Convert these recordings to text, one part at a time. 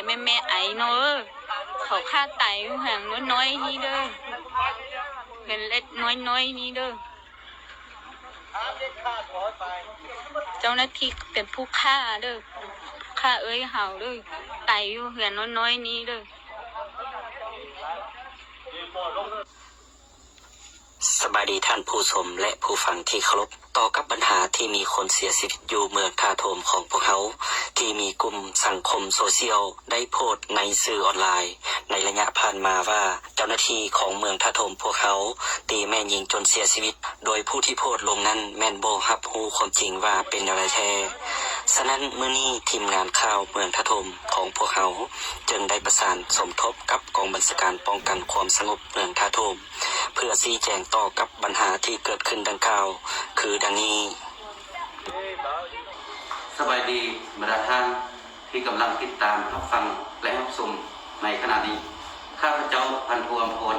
ແມ່ນແມ່ໄອເນາະເອີຍ ເຂົາຂ້າຕາຍຢູ່ເຮືອນນ້ອຍໆນີ້ເດີ ເຮືອນເລັກນ້ອຍໆນີ້ເດີ. ເຈົ້າໜ້າທີ່ເປັນຜູ້ຂ້າເດີ ຂ້າເອື້ອຍເຮົາເດີ ຕາຍຢູ່ເຮືອນນ້ອຍໆນີ້ເດີ. ສະບາຍດີທ່ານຜູ້ຊົມ ແລະ ຜູ້ຟັງທີ່ເຄົາລົບ. ຕໍ່ກັບບັນຫາທີ່ມີຄົນເສຍຊີວິດຢູ່ເມືອງທ່າໂທມຂອງພວກເຮົາ ທີ່ມີກຸ່ມສັງຄົມໂຊຊຽວໄດ້ໂພສໃນສື່ອອນລາຍໃນໄລຍະຜ່ານມາວ່າ ເຈົ້າໜ້າທີ່ຂອງເມືອງທ່າໂທມພວກເຮົາຕີແມ່ຍິງຈົນເສຍຊີວິດ, ໂດຍຜູ້ທີ່ໂພສລົງນັ້ນແມ່ນບໍ່ຮັບຮູ້ຄວາມຈິງວ່າເປັນແນວໃດແທ້. ສະນັ້ນ ມື້ນີ້ທີມງານຂ່າວເມືອງທ່າໂທມຂອງພວກເຮົາ ຈຶ່ງໄດ້ປະສານສົມທົບກັບກອງບັນຊາການປ້ອງກັນຄວາມສະຫງົບເມືອງທ່າໂທມ ເພື່ອຊີ້ແຈງຕໍ່ກັບບັນຫາທີ່ເກີດຂຶ້ນດັ່ງກ່າວ ຄືດັ່ງນີ້. ສະບາຍດີບັນດາທ່ານທີ່ກຳລັງຕິດຕາມຮັບຟັງ ແລະ ຮັບຊົມໃນຂະນະນີ້. ຂ້າພະເຈົ້າ ພັນໂທ ອຳພອນ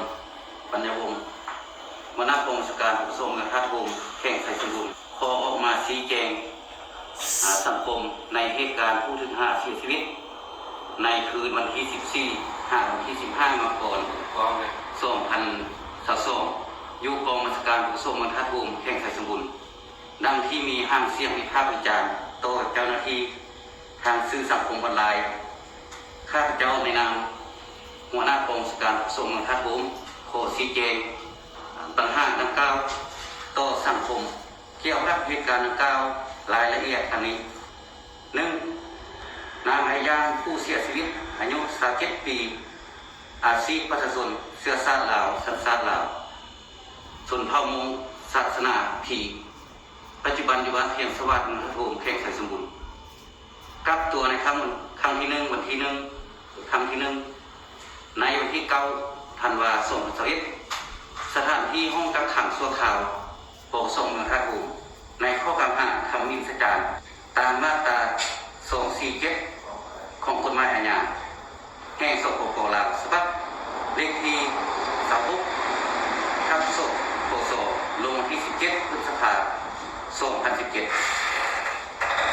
ປັນຍາວົງ ຫົວໜ້າກອງບັນຊາການປະຊວງເມືອງທ່າໂທມ ແຂວງໄຊສົມບູນ ຂໍອອກມາຊີ້ແຈງ ອາ ສັງຄົມໃນເຫດການຜູ້ຖືກຂ້າເສຍຊີວິດ ໃນຄືນວັນທີສິບສີ່ ຫາວັນທີສິບຫ້າ ມັງກອນ ສອງພັນຊາວສອງ ຢູ່ກອງບັນຊາການປະຊວງເມືອງທ່າໂທມ ແຂວງໄຊສົມບູນ ດັ່ງທີ່ມີຫາງສຽງວິພາກວິຈານຕໍ່ເຈົ້າໜ້າທີ່ທາງສື່ສັງຄົມອອນລາຍ. ຂ້າພະເຈົ້າໃນນາມຫົວໜ້າກອງບັນຊາການປະຊວງເມືອງທ່າໂທມ ຂໍຊີ້ແຈງບັນຫາດັ່ງກ່າວຕໍ່ສັງຄົມ ກ່ຽວກັບເຫດການດັ່ງກ່າວ ລາຍລະອຽດດັ່ງນີ້. ໜຶ່ງ, ນາງອາຍານ ຜູ້ເສຍຊີວິດ ອາຍຸຊາວເຈັດປີ, ອາຊີບປະຊາຊົນ ເຊື້ອຊາດລາວ, ສັນຊາດລາວ, ຊົນເຜົ່າມົ້ງ, ສາສະໜາພີ, ປັດຈຸບັນຢູ່ບ້ານພຽງສະຫວັດ ເມືອງທ່າໂທມ ແຂວງໄຊສົມບູນ. ກັກຕົວໃນຄັ້ງ ຄັ້ງທີໜຶ່ງ ວັນທີໜຶ່ງ ຄັ້ງທີໜຶ່ງ ໃນວັນທີເກົ້າ ທັນວາ ສອງພັນຊາວເອັດ ສະຖານທີ່ຫ້ອງກັກຂັງຊົ່ວຄາວ ປກສ ເມືອງທ່າໂທມ ໃນຂໍ້ກ່າວຫາທຳອິນສະຈານ ຕາມມາດຕາ ສອງສີ່ເຈັດ ຂອງກົດໝາຍອາຍາ ແຫ່ງ ສປປ ລາວ ສະບັບເລກທີ ຊາວຫົກ ທັບ ສປສ ລົງວັນທີສິບເຈັດ ພຶດສະພາ ສອງພັນສິບເຈັດ.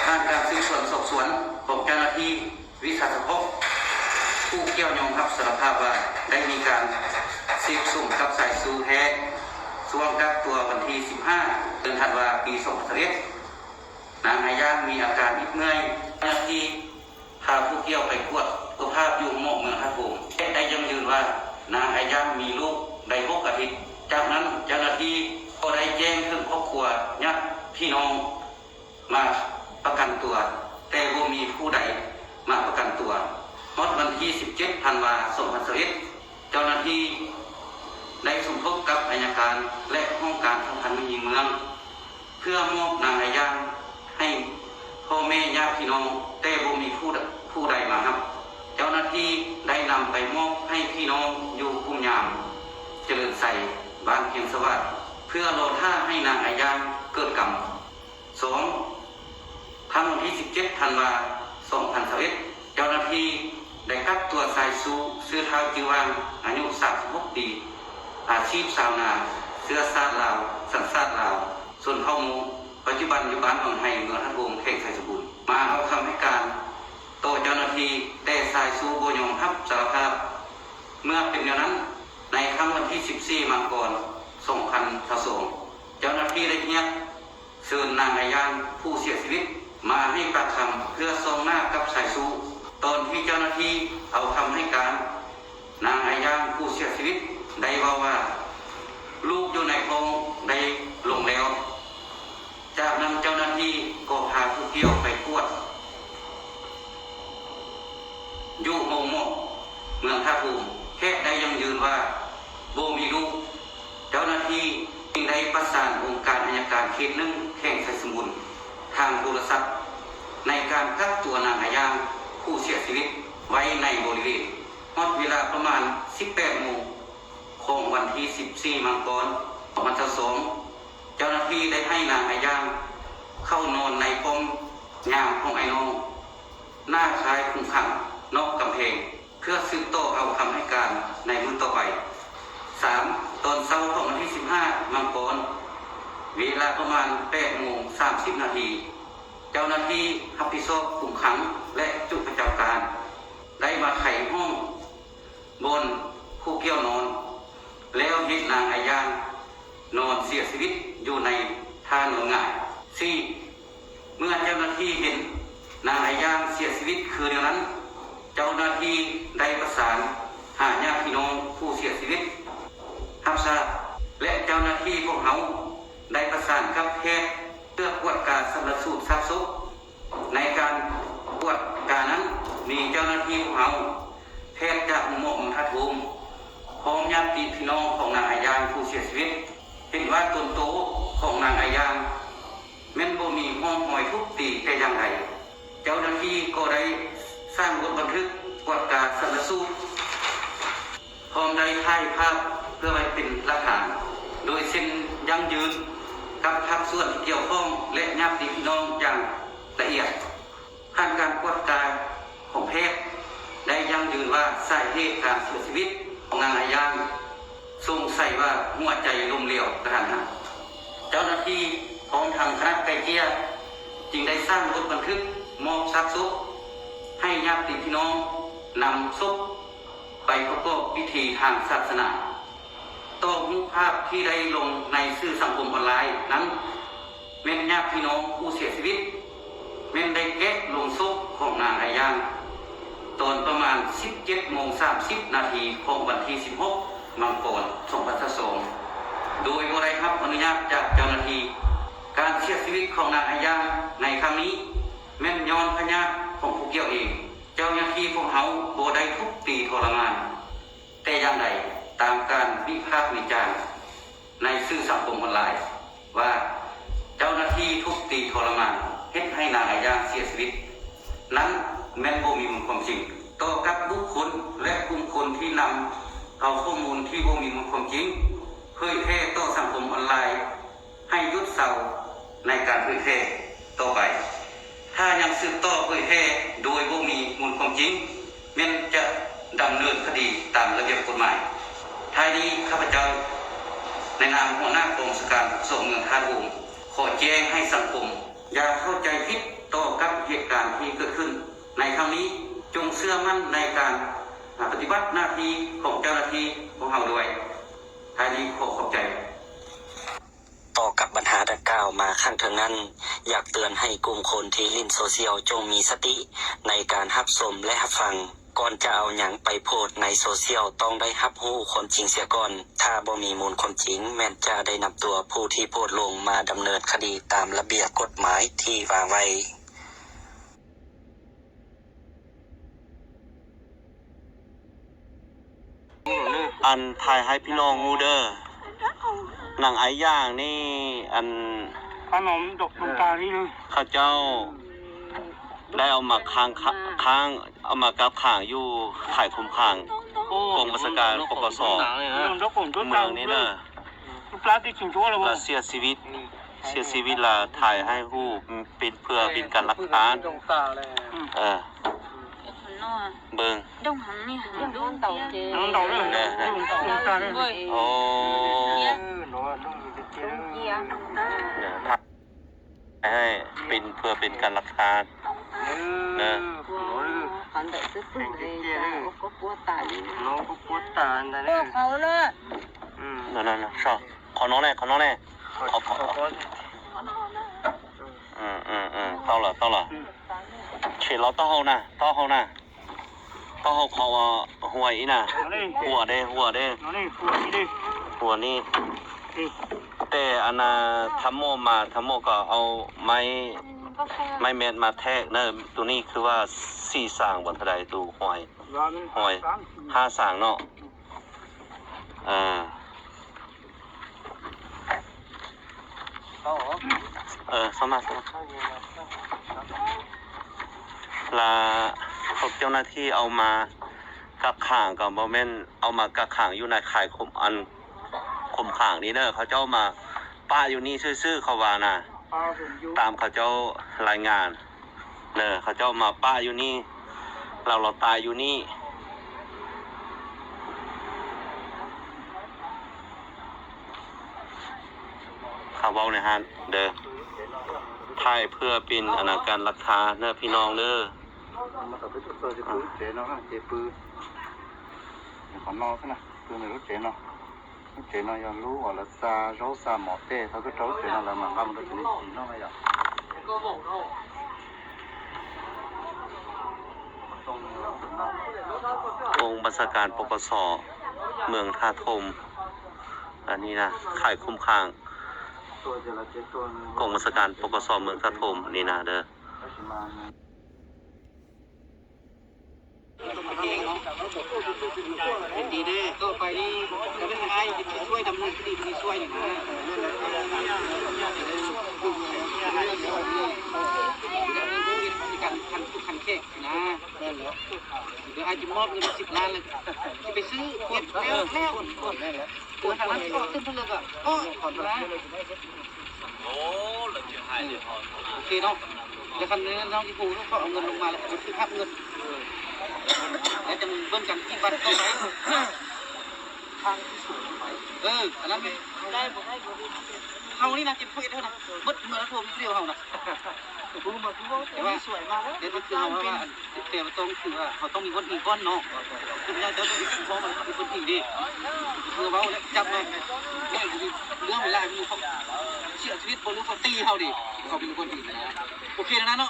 ຜ່ານການສືບສວນສອບສວນຂອງເຈົ້າໜ້າທີ່ວິຊາສະເພາະ ຜູ້ກ່ຽວຍອມຮັບສາລະພາບວ່າ ໄດ້ມີການເສບສົມກັບຊາຍຊູ້ແທ້. ຊ່ວງກັກຕົວວັນທີສິບຫ້າ ເດືອນທັນວາ ປີສອງພັນຊາວເອັດ ນາງອາຍານມີອາການອິດເມື່ອຍ. ເຈົ້າໜ້າທີ່ ພາຜູ້ກ່ຽວໄປກວດສຸຂະພາບຢູ່ໂຮງໝໍເມືອງທ່າໂທມ ແລະ ໄດ້ຢັ້ງຢືນວ່າ ນາງອາຍານມີລູກໄດ້ຫົກອາທິດ. ຈາກນັ້ນເຈົ້າໜ້າທີ່ກໍໄດ້ແຈ້ງເຖິງຄອບຄົວຍາດພີ່ນ້ອງມາປະກັນຕົວ, ແຕ່ບໍ່ມີຜູ້ໃດມາປະກັນຕົວ. ຮອດວັນທີສິບເຈັດ ທັນວາ ສອງພັນຊາວເອັດ ເຈົ້າໜ້າທີ່ໄດ້ສົມທົບກັບໄອຍະການ ແລະ ຫ້ອງການສຳພັນແມ່ຍິງເມືອງ ເພື່ອມອບນາງອາຍານໃຫ້ພໍ່ແມ່ຍາດພີ່ນ້ອງ, ແຕ່ບໍ່ມີຜູ້ ຜູ້ໃດມາຮັບ. ເຈົ້າໜ້າທີ່ໄດ້ນຳໄປມອບໃຫ້ພີ່ນ້ອງຢູ່ກຸ່ມຍາມຈະເລີນໄຊ, ບ້ານພຽງສະຫວັດ ເພື່ອລໍຖ້າໃຫ້ນາງອາຍານເກີດກຳ. ສອງ, ຄ່ຳວັນທີສິບເຈັດ ທັນວາ ສອງພັນຊາວເອັດ ເຈົ້າໜ້າທີ່ໄດ້ກັກຕົວຊາຍຊູ້ ຊື່ທ້າວຈື່ຫວ່າງ ອາຍຸສາມສິບຫົກປີ, ອາຊີບຊາວນາ, ເຊື້ອຊາດລາວ, ສັນຊາດລາວ, ຊົນເຜົ່າມົ້ງ, ປັດຈຸບັນຢູ່ບ້ານໜອງໄຮ ເມືອງທ່າໂທມ ແຂວງໄຊສົມບູນ ມາເອົາຄຳໃຫ້ການຕໍ່ເຈົ້າໜ້າທີ່, ແຕ່ຊາຍຊູ້ບໍ່ຍອມຮັບສາລະພາບ. ເມື່ອເປັນແນວນັ້ນ, ໃນຄ່ຳວັນທີສິບສີ່ ມັງກອນ ສອງພັນຊາວສອງ ເຈົ້າໜ້າທີ່ໄດ້ຮຽກ ເຊີນນາງອາຍານຜູ້ເສຍຊີວິດມາໃຫ້ປາກຄຳເພື່ອສ່ອງໜ້າກັບຊາຍຊູ້. ຕອນທີ່ເຈົ້າໜ້າທີ່ເອົາຄຳໃຫ້ການ, ນາງອາຍານຜູ້ເສຍຊີວິດໄດ້ເວົ້າວ່າ ລູກຢູ່ໃນທ້ອງໄດ້ລົງແລ້ວ. ຈາກນັ້ນເຈົ້າໜ້າທີ່ກໍພາຜູ້ກ່ຽວໄປກວດ ຢູ່ໂຮງໝໍເມືອງທ່າໂທມ ແພດໄດ້ຢັ້ງຢືນວ່າບໍ່ມີລູກ. ເຈົ້າໜ້າທີ່ຈຶ່ງໄດ້ປະສານອົງການໄອຍະການເຂດໜຶ່ງ ແຂວງໄຊສົມບູນ ທາງໂທລະສັບ ໃນການກັກຕົວນາງອາຍານຜູ້ເສຍຊີວິດໄວ້ໃນບໍລິເວນ. ຮອດເວລາປະມານສິບແປດໂມງຂອງວັນທີສິບສີ່ ມັງກອນ ສອງພັນຊາວສອງ ເຈົ້າໜ້າທີ່ໄດ້ໃຫ້ນາງອາຍານເຂົ້ານອນໃນປ້ອມຍາມຂອງອ້າຍນ້ອງ ໜ້າຄ້າຍຄຸມຂັງນອກກຳແພງ ເພື່ອສືບຕໍ່ເອົາຄຳໃຫ້ການໃນມື້ຕໍ່ໄປ. ສາມ, ຕອນເຊົ້າຂອງວັນທີສິບຫ້າ ມັງກອນ ເວລາປະມານແປດໂມງສາມສິບນາທີ ເຈົ້າໜ້າທີ່ຮັບຜິດຊອບຄຸມຂັງ ແລະ ຈຸປະຈຳການ ໄດ້ມາໄຂຫ້ອງບ່ອນຜູ້ກ່ຽວນອນ ແລ້ວເຫັນນາງອາຍາງນອນເສຍຊີວິດຢູ່ໃນທ່ານອນຫງາຍ. ສີ່ ເມື່ອເຈົ້າໜ້າທີ່ເຫັນນາງອາຍາງເສຍຊີວິດຄືແນວນັ້ນ, ເຈົ້າໜ້າທີ່ໄດ້ປະສານຫາຍາດພີ່ນ້ອງຜູ້ເສຍຊີວິດຮັບຊາບ ແລະ ເຈົ້າໜ້າທີ່ພວກເຮົາໄດ້ປະສານກັບແພດເພື່ອກວດກາຊັນນະສູດຊາກສົບ. ໃນການກວດການັ້ນ ມີເຈົ້າໜ້າທີ່ພວກເຮົາ, ແພດຈາກໂຮງໝໍທາດໂຮມ ພ້ອມຍາດຕິພີ່ນ້ອງຂອງນາງອາຍາງຜູ້ເສຍຊີວິດ ເຫັນວ່າຕົນໂຕຂອງນາງອາຍາງ ແມ່ນບໍ່ມີຮ່ອງຮອຍທຸບຕີແຕ່ຢ່າງໃດ. ເຈົ້າໜ້າທີ່ກໍໄດ້ສ້າງບົດບັນທຶກກວດກາຊັນນະສູດ ພ້ອມໄດ້ຖ່າຍພາບເພື່ອໄວ້ເປັນຫຼັກຖານ ໂດຍເຊັນຢັ້ງຢືນກັບພາກສ່ວນທີ່ກ່ຽວຂ້ອງ ແລະ ຍາດຕິພີ່ນ້ອງຢ່າງລະອຽດ. ຜ່ານການກວດກາຂອງແພດ ໄດ້ຢັ້ງຢືນວ່າສາເຫດການເສຍຊີວິດຂອງນາງອາຍາງ ສົງໄສວ່າຫົວໃຈລົ້ມເຫຼວກະທັນຫັນ. ເຈົ້າໜ້າທີ່ພ້ອມທັງຄະນະໄກ່ເກ່ຍ ຈຶ່ງໄດ້ສ້າງບົດບັນທຶກມອບຊາກສົບໃຫ້ຍາດຕິພີ່ນ້ອງນຳສົບໄປປະກອບພິທີທາງສາສະໜາ. ຕໍ່ຮູບພາບທີ່ໄດ້ລົງໃນສື່ສັງຄົມອອນລາຍນັ້ນ ແມ່ນຍາດພີ່ນ້ອງຜູ້ເສຍຊີວິດ ແມ່ນໄດ້ແກະໂລງສົບຂອງນາງອາຍາງ ຕອນປະມານສິບເຈັດໂມງສາມສິບນາທີຂອງວັນທີສິບຫົກ ມັງກອນ ສອງພັນຊາວສອງ ໂດຍບໍ່ໄດ້ຮັບອະນຸຍາດຈາກເຈົ້າໜ້າທີ່. ການເສຍຊີວິດຂອງນາງອາຍາງໃນຄັ້ງນີ້ ແມ່ນຍ້ອນພະຍາດຂອງຜູ້ກ່ຽວເອງ. ເຈົ້າໜ້າທີ່ພວກເຮົາບໍ່ໄດ້ທຸບຕີທໍລະມານແຕ່ຢ່າງໃດ ຕາມການວິພາກວິຈານ ໃນສື່ສັງຄົມອອນລາຍວ່າ ເຈົ້າໜ້າທີ່ທຸບຕີທໍລະມານ ເຮັດໃຫ້ນາງອາຍາງເສຍຊີວິດນັ້ນ ແມ່ນບໍ່ມີມູນຄວາມຈິງ. ຕໍ່ກັບບຸກຄົນ ແລະ ກຸ່ມຄົນທີ່ນຳເອົາຂໍ້ມູນທີ່ບໍ່ມີມູນຄວາມຈິງ ເຜີຍແຜ່ຕໍ່ສັງຄົມອອນລາຍ ໃຫ້ຢຸດເຊົາໃນການເຜີຍແຜ່ຕໍ່ໄປ. ຖ້າຍັງສືບຕໍ່ເຜີຍແຜ່ໂດຍບໍ່ມີມູນຄວາມຈິງ ແມ່ນຈະດຳເນີນຄະດີຕາມລະບຽບກົດໝາຍ. ທ້າຍນີ້ ຂ້າພະເຈົ້າ ໃນນາມຫົວໜ້າກອງບັນຊາການສອງເມືອງທາດໂຮມ ຂໍແຈ້ງໃຫ້ສັງຄົມຢ່າເຂົ້າໃຈຜິດຕໍ່ກັບເຫດການທີ່ເກີດຂຶ້ນໃນຄັ້ງນີ້, ຈົ່ງເຊື່ອໝັ້ນໃນການປະຕິບັດໜ້າທີ່ຂອງເຈົ້າໜ້າທີ່ພວກເຮົາດ້ວຍ. ທ້າຍນີ້ ຂໍຂອບໃຈ. ຕໍ່ກັບບັນຫາດັ່ງກ່າວມາຂ້າງເທິງນັ້ນ, ຢາກເຕືອນໃຫ້ກຸ່ມຄົນທີ່ຫຼິ້ນໂຊຊຽວຈົ່ງມີສະຕິໃນການຮັບຊົມ ແລະ ຮັບຟັງ. ກ່ອນຈະເອົາຫຍັງໄປໂພສໃນໂຊຊຽວ ຕ້ອງໄດ້ຮັບຮູ້ຄວາມຈິງເສຍກ່ອນ. ຖ້າບໍ່ມີມູນຄວາມຈິງ, ແມ່ນຈະໄດ້ນຳຕົວຜູ້ທີ່ໂພສລົງມາດຳເນີນຄະດີຕາມລະບຽບກົດໝາຍທີ່ວາງໄວ້. ອັນ ຖ່າຍໃຫ້ພີ່ນ້ອງຮູ້ເດີ. ນາງອາຍາງນີ້ ອັນ ຂະໜົມດອກດວງຕານີ້ ເຂົາເຈົ້າໄດ້ເອົາມາຄ້າງ ຄ້າງ ເອົາມາກັກຂັງຢູ່ຄ້າຍຄຸມຂັງ ໂອ້ ກອງບັນຊາການ ປກສ ເມືອງນີ້ເດີ ລະເສຍຊີວິດ ເສຍຊີວິດ ລະຖ່າຍໃຫ້ຮູ້ ເປັນເພື່ອເປັນການຫຼັກຖານ. ເອີ ເບິ່ງ ໂອ້ ໃຫ້ເປັນເພື່ອເປັນການຫຼັກຖານເດີ. ນັ້ນໆ ຂໍນ້ອງແດ່ ຂໍນ້ອງແດ່ ຂໍ ຂໍ ຂໍ ເອີ ເອີ ເອີ ເອົາລະ ເອົາລະ ເຂດລາວ ຕໍ່ເຮົານະ ຕໍ່ເຮົານະ ຕ້ອງເອົາເຂົ້າ ເອົາຫົວອີກນະ ຫົວເດ້ ຫົວເດ້ ຫົວນີ້ ແຕ່ອັນນ່າ ທຳໝໍມາ ທຳໝໍກໍເອົາໄມ້ ໄມ້ແມັດມາແທກເນີ. ໂຕນີ້ຄືວ່າສີ່ສາງບໍ່ ເທົ່າໃດ ໂຕຫອຍ ຫອຍ ຫ້າສາງເນາະ. ເອີ ເອີ ເຂົ້າມາ ລະພວກເຈົ້າໜ້າທີ່ເອົາມາກັກຂັງ ກໍບໍ່ແມ່ນເອົາມາກັກຂັງຢູ່ໃນຄ້າຍຄຸມ ອັນ ຄຸມຂັງນີ້ເດີ. ເຂົາເຈົ້າມາປະຢູ່ນີ້ຊື່ໆ ເຂົາວ່ານະ ຕາມເຂົາເຈົ້າລາຍງານ. ເດີ ເຂົາເຈົ້າມາປະຢູ່ນີ້ ລາວ ລາວຕາຍຢູ່ນີ້ ເຂົາເວົ້າໃນຫັ້ນເດີ. ຖ່າຍເພື່ອເປັນ ອັນນ່າ ການຫຼັກຖານເດີພີ່ນ້ອງເດີ. Mos tau peb tuaj txog ces pw lub tsev no, ces pw qhov no xwb na, pw ntawm lub tsev no. Lub tsev no yog lub uas lawv xa zaub xa mov tej, thaum kawg rau lub tsev no lawv mam nqa mus rau tsev no yom. ກອງບັນຊາການ ປກສ ເມືອງທ່າໂທມ. ອັນນີ້ນະ ຄ້າຍຄຸ້ມຂ້າງ ກອງບັນຊາການ ປກສ ເມືອງທ່າໂທມນີ້ນະເດີ. ເຫັນດີເດ້ ຕໍ່ໄປນີ້ກໍເປັນອ້າຍຊິຊ່ວຍດຳເນີນຄະດີ ຊິຊ່ວຍນີ້ນະ ການຂັ້ນ ຂັ້ນແຂກນະ ແມ່ນແລ້ວ ດຽວອ້າຍຊິມອບເງິນສິບລ້ານ ແລ້ວຊິໄປຊື້ເຮັດແລ້ວ ແມ່ນແລ້ວ ໂອ້ຍ ທາງນັ້ນເກາະຕື່ມເພິ່ນເລີຍກໍເກາະນະ ໂອ້ ໂອເຄເນາະ ແລ້ວຄັນນັ້ນນ້ອງຊິກູ້ເຂົາເອົາເງິນລົງມາ ແລ້ວເຮົາຊິຮັບເງິນ ແລ້ວຈັ່ງເບິ່ງກັນອີກບັດຕໍ່ໄປ ທາງທີ່ສູງໄປ ເອີ ອັນນັ້ນແມ່ນ ໄດ້ບໍ່ໄດ້ກໍດີ ເຮົານີ້ນະ ເຈັບເຮັດເຮົານະ ເບິດເມືອງລະທົ່ວມີຜູ້ດຽວເຮົານະ ບໍ່ຮູ້ວ່າຄືວ່າ ແຕ່ວ່າ ສວຍມາແລ້ວ ແຕ່ວ່າຄືເຮົາວ່າ ແຕ່ວ່າຕ້ອງ ຄືວ່າເຮົາຕ້ອງມີບ່ອນອີງກ່ອນເນາະ ຄືວ່າເຈົ້າຕ້ອງມີບ່ອນອີງເດ້ ຄືເວົ້າແລ້ວຈັບເນາະ ເລື່ອງເວລາມີເຂົາເສຍຊີວິດບໍ່ ຫຼືເຂົາຕີເຮົາເດ້ ເຂົາມີບ່ອນອີງນະ ໂອເຄແລ້ວນະເນາະ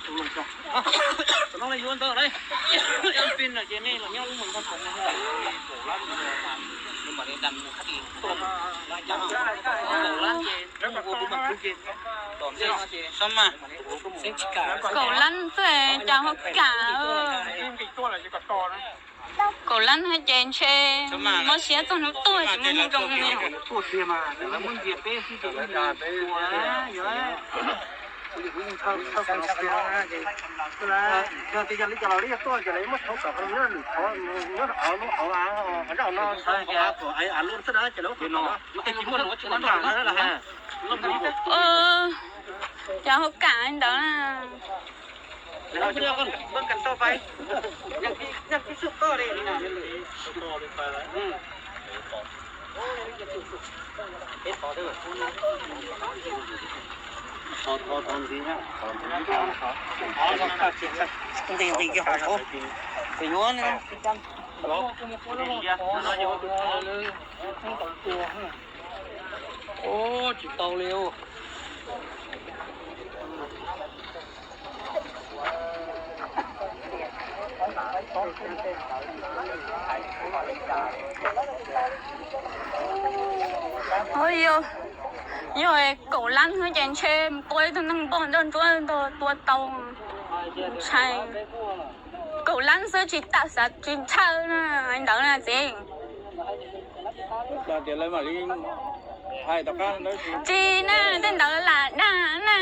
ຕົກລົງຈ້ະ ຕ້ອງໄດ້ຢູ່ເດີເດ້ ຈຳເປັນນະ ເຈນີ້ລະຍອມເມືອງຂອງ Soma. Cậu lăn thế chàng hốc cả. Cậu lăn hả chàng chê. Mơ xía trong nó tôi chỉ muốn trông này. Ơ, chào hốc cả anh đó là. ເຮົາເບິ່ງກັນຕໍ່ໄປ ຍັງຊິ ຍັງຊິສືບຕໍ່ເດ້ນີ້ນະ ອືມ ເຮັດຕໍ່ເດີ ໂອ້ ຊິເຕົາເລັວ. ໂອ້ຍ ໂອ້ຍ ໂອ້ຍ cậu lăn hả chàng chê, tôi tôi nâng bọn đơn tôi tôi tôi tàu sai. Cậu lăn xưa chỉ tạo sạch chỉ thơ nè, anh đỡ nè chị. Chị nè, tên đỡ là đà nè.